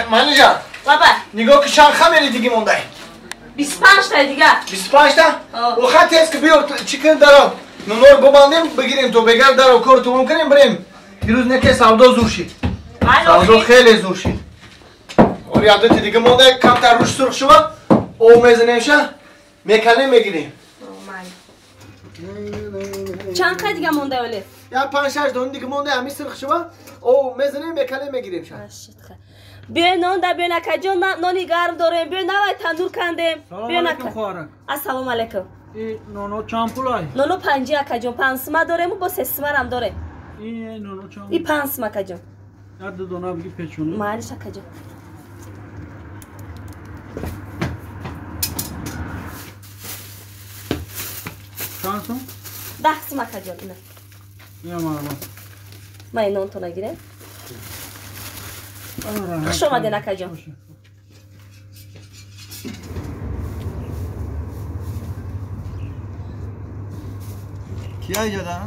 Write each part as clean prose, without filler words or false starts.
Манижа. Баба. Нигоҳ ки чанд хамери диги мондай. 25 та дига. 25 та? Оха тез ки биё чӣ кунем даро. Нонор бубандем бигирем то бегар даро кор тамом кунем бирем. Дирӯз неке савдо зур шид. Савдо хеле зур шид. Ори адати дига мондай камтар рӯш сурх шува. Об мезанем ша. Меканем мегирем. Чанд қай дига мондай оле? Я 5-6 дона дига мондай ҳами сурх шува. Об мезанем меканем мегирем ша. Биёй нон да биёй акаҷон, нони гарм дорем, биёй навай тандур кандем. Биёй ака. Ассалому алайкум. И ноно чанд пулай? Ноно 5 акаҷон, 5 сима дорем бо 3 симарам дорем. И ноно чанд? И 5 сима акаҷон. Як ду дона биги печону. Маълиш акаҷон. Чанд сум? 10 сум акаҷон, ина. Я марҳамат. Ман нонтона гирем. Хуш омаден акаҷон. Кия иҷода?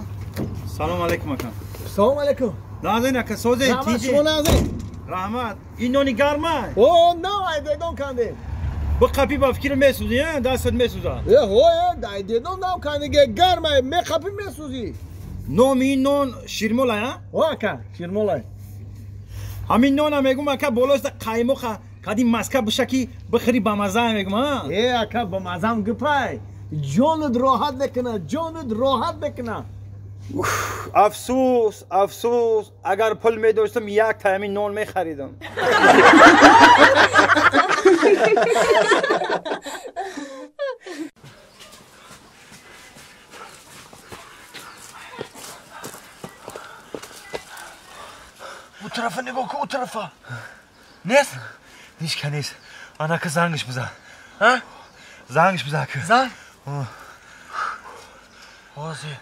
Салом алейкум ака. Салом алейкум. Назин ака, созе тиҷе. Шумо назин. Раҳмат. Ин нони гарма? О, навай дедон кандем. Бқапи ба фикр месӯзӣ, дастат месӯза. Э, ҳо, дай дедон нав кандиге гарма, меқапи месӯзӣ. Номи ин нон ширмолай, а? О, ака, ширмолай. Ҳамин нона мегум ака болоста қаймоқа кади маска биша ки бихӯри бамаза мегум, а? Э, ака, бамазам гипай. Ҷонат роҳат мекуна, ҷонат роҳат мекуна. Афсӯс, афсӯс, агар пул медоштам як та ҳамин нон мехаридам. O tarafa нигоҳ кун, о тарафа. Нест? Ҳеч ка нест. Анака зангаш бизан. А? Зангаш бизан ка. Занг? Ҳозир.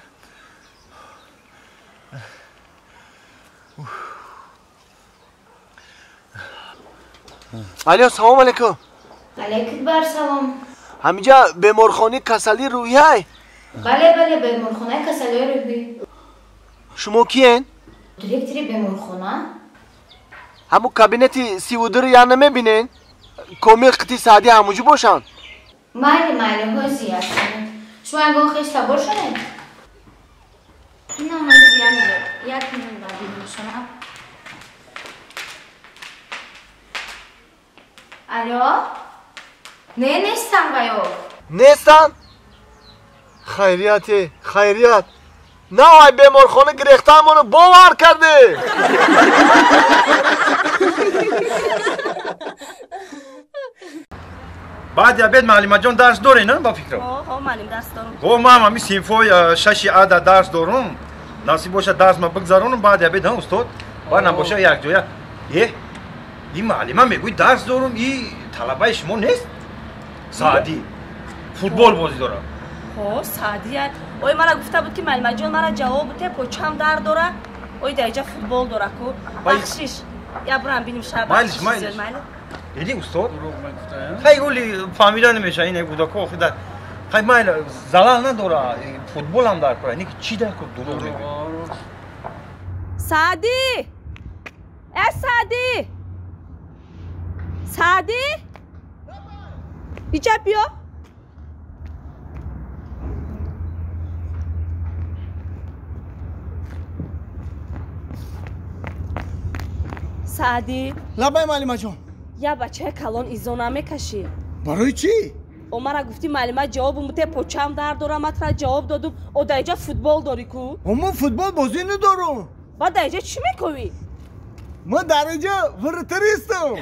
Алё, салом алейкум. Алейкум бар салом. Ҳаминҷа беморхонаи касалии рӯҳиай? Бале, бале, беморхонаи касалии рӯҳӣ. Шумо киен? Директори беморхона? Ҳамун кабинети 32 я намебинен? Комил қити Саъдӣ ҳамунҷо бошанд? Майли, майли, ҳозир ҳастам. Шумо ягон хеш табор шавед? Ина ҳозир як минут баъд бинишонам. Алло? Не, нестам ваё. Нестам? Хайрияте, хайрият. Навай беморхона гирехтаамоно бовар карде. Баъди обед муаллимаҷон дарс доред, на ба фикрам? Ҳо, муаллим дарс дорум. Ҳо, ман ҳами синфҳои 6 ада дарс дорум. Насиб бошад дарс ма бигзаронам баъди обед, ҳа устод? Баъд набошад якҷоя. Е, ин муаллима мегӯяд дарс дорум, и талабаи шумо нест? Саъдӣ футбол бозӣ дорад. Ҳо, Саъдия. Ой, мара гуфта буд ки муаллимаҷон мара ҷавоб буте, почам дард дора. Ой, дар иҷа футбол дора ку. Бахшиш. Я бурам биним шаб. Майлиш, майлиш. Эди устод? Хай оли фаҳмида намешава ин кӯдако охи дар. Хай майла залал надора, футболам дар кора. Ин чи дар кор дурӯғ мегӯяд? Саъдӣ! Э, Саъдӣ! Саъдӣ? Иҷа биё. Саъдӣ? Лабай муаллимаҷон. Я бачаи калон изо намекашӣ. Барои чӣ? О, мара гуфтӣ муаллима ҷавобу муте почам дард дорам, ман тра ҷавоб додум. О, дар иҷа футбол дорӣ ку? О, ман футбол бозӣ надорам. Баъд дар иҷа чӣ мекунӣ? Ман дар иҷа вратаристам.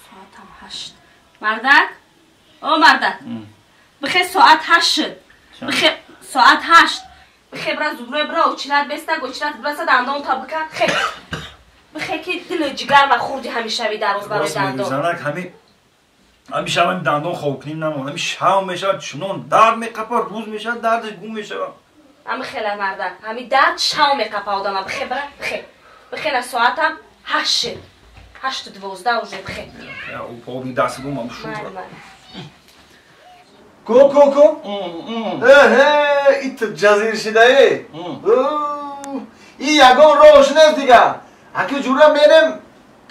Соатам 8. Мардак? О, мардак. Бихе соат 8 шуд. Бихе соат 8. Бихе бра зубной бра очират бестаг, очират браса дандон та бикан. Хе. Бихе ки дили ҷигар ва хурди ҳамешавӣ дар рӯз барои дандон. Занак ҳами ҳамеша ҳами дандон хобкунӣ намон. Ҳами шав мешавад, чунон дард меқапад, рӯз мешавад, дардаш гум мешавад. Ҳами хела мардак, ҳами дард шав меқапа одама. Бихе бра, бихе. Бихе на соатам 8 шуд. 8:12 уже бихе. Оби даст гум ам шуд. Ку ку ку. Э ит ҷазир шидаe. И ягон роҳш нест дига. Аки ҷура мерем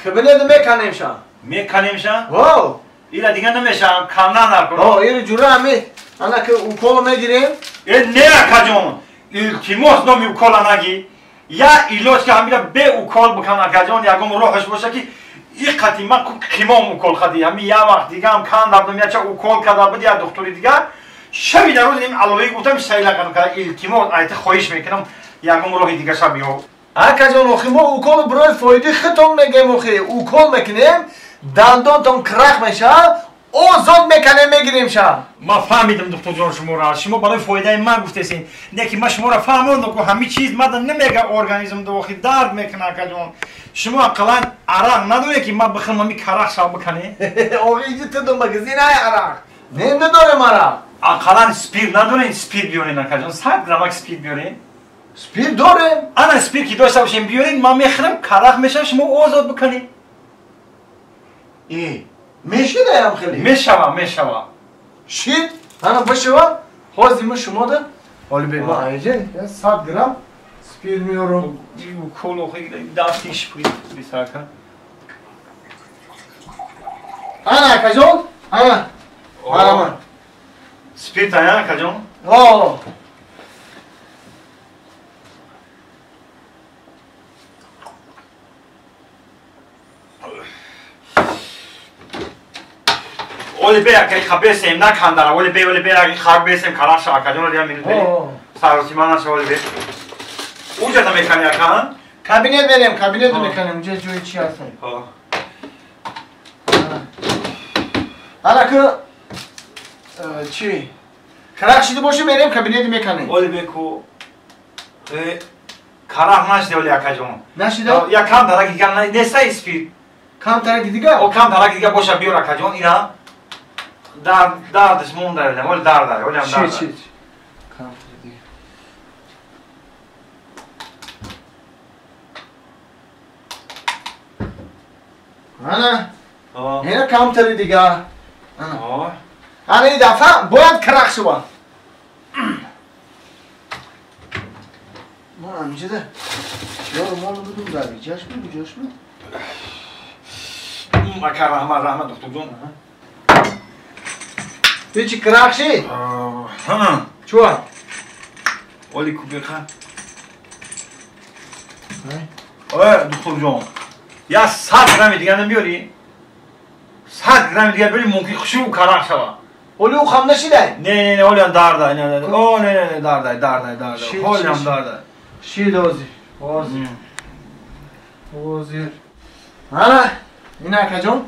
кабинет меканемша. Меканемша? Во. Ила дига намешам, кандан накун. О, ира ҷура ами ана ки укол мегирем. Э не акаҷон. Илтимос номи укола наги. Я илоҷ ки ҳамира бе укол бикан акаҷон, ягон роҳаш боша ки и қати ман қимом укол хади. Ҳами я вақт дигаам кандардам, яча укол карда буд я духтури дига. Шаби дар рӯз ним алои гуфтам сайла кардам, ка илтимос айта хоҳиш мекунам ягон роҳи дига ша биё. Акаҷон, охи мо укол барои фоидаи худтон мегем, охи укол мекунем, дандонтон крах мешавад, озод мекунем, мегирем ша. Ман фаҳмидам духтурҷон шуморо. Шумо барои фоидаи ман гуфтесин. Не ки ман шуморо фаҳмондам, ки ҳами чиз мада намега организм ду охи дард мекунад акаҷон. Шумо ақаллан арақ надоред ки ман бихӯрам ҳами карах шав бикане? Охи иҷи ту ду магазин ай арақ. Не надорем арақ. Ақаллан спирт надорем, спирт биёрен акаҷон. 100 граммак спирт биёрен. Спирт дорем. Ана спирт ки дошта бошем биёрен, ман мехӯрам, карах мешавам, шумо озод биканед. Э, мешидаям хеле? Мешава, мешава. Шид, ана бишава. Ҳозир мо шумо да ҳоли бе ма айҷа 100 грамм спирт меорам. Укол охи дасти шприт бисака. Ана акаҷон, ана. Ана. Спирт ая акаҷон? О. Оли бе акай хабесем накандара, оли бе акай хабесем караша акаҷон я минут бе. Саросима наша оли бе. Уҷа та мекани ака? Кабинет мерем, кабинет меканем, уҷа ҷои чи ҳаст? Ҳо. Ана ки чи? Карах шида боша мерем кабинет меканем. Оли бе ку карах нашида оли акаҷон. Нашида? Я кам тараки дига нестай спирт. Кам тараки дига? О, кам тараки дига боша биёр акаҷон, ина. Дардиш монда элем, оли дард, олям дард. Чи, чи. Кам дига. Ана. Ина камтари дига. Ана. Ана ин дафъа бояд карах шава. Мо амҷида. Чиёро мол будум дар иҷаш ми, куҷош ми? Ака раҳмат, раҳмат духтурҷон. Ҳечи крах шид? Ҳа. Чуа? Оли кубиқа. Ой, духтурҷон. Я 100 грамми дига намебиёрӣ? 100 грамми дига биёрӣ, мумкин хушрӯ карах шава. Оли ӯ хам нашидай? Не, не, не, олиам дардай, не, не, о, не, не, не, дардай, дардай, дардай. Олиам дардай. Шид ҳозир, ҳозир. Ҳозир. Ана, ина акаҷон.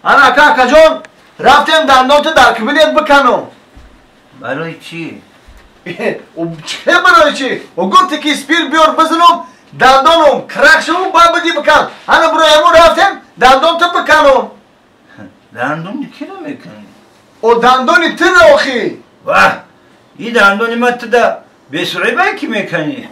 Ана ака, акаҷон, рафтем дандонто дар кабинет биканам. Барои чӣ? Че барои чӣ? О гуфти ки спирт биёр бизанам, дандонам крах шаву баъд биди бикан. Ана барои ҳамон рафтем дандонто биканам. Дандони киро мекунӣ? О дандони тира охи. Ваҳ, и дандони ман туда бесуръибай ки мекунӣ?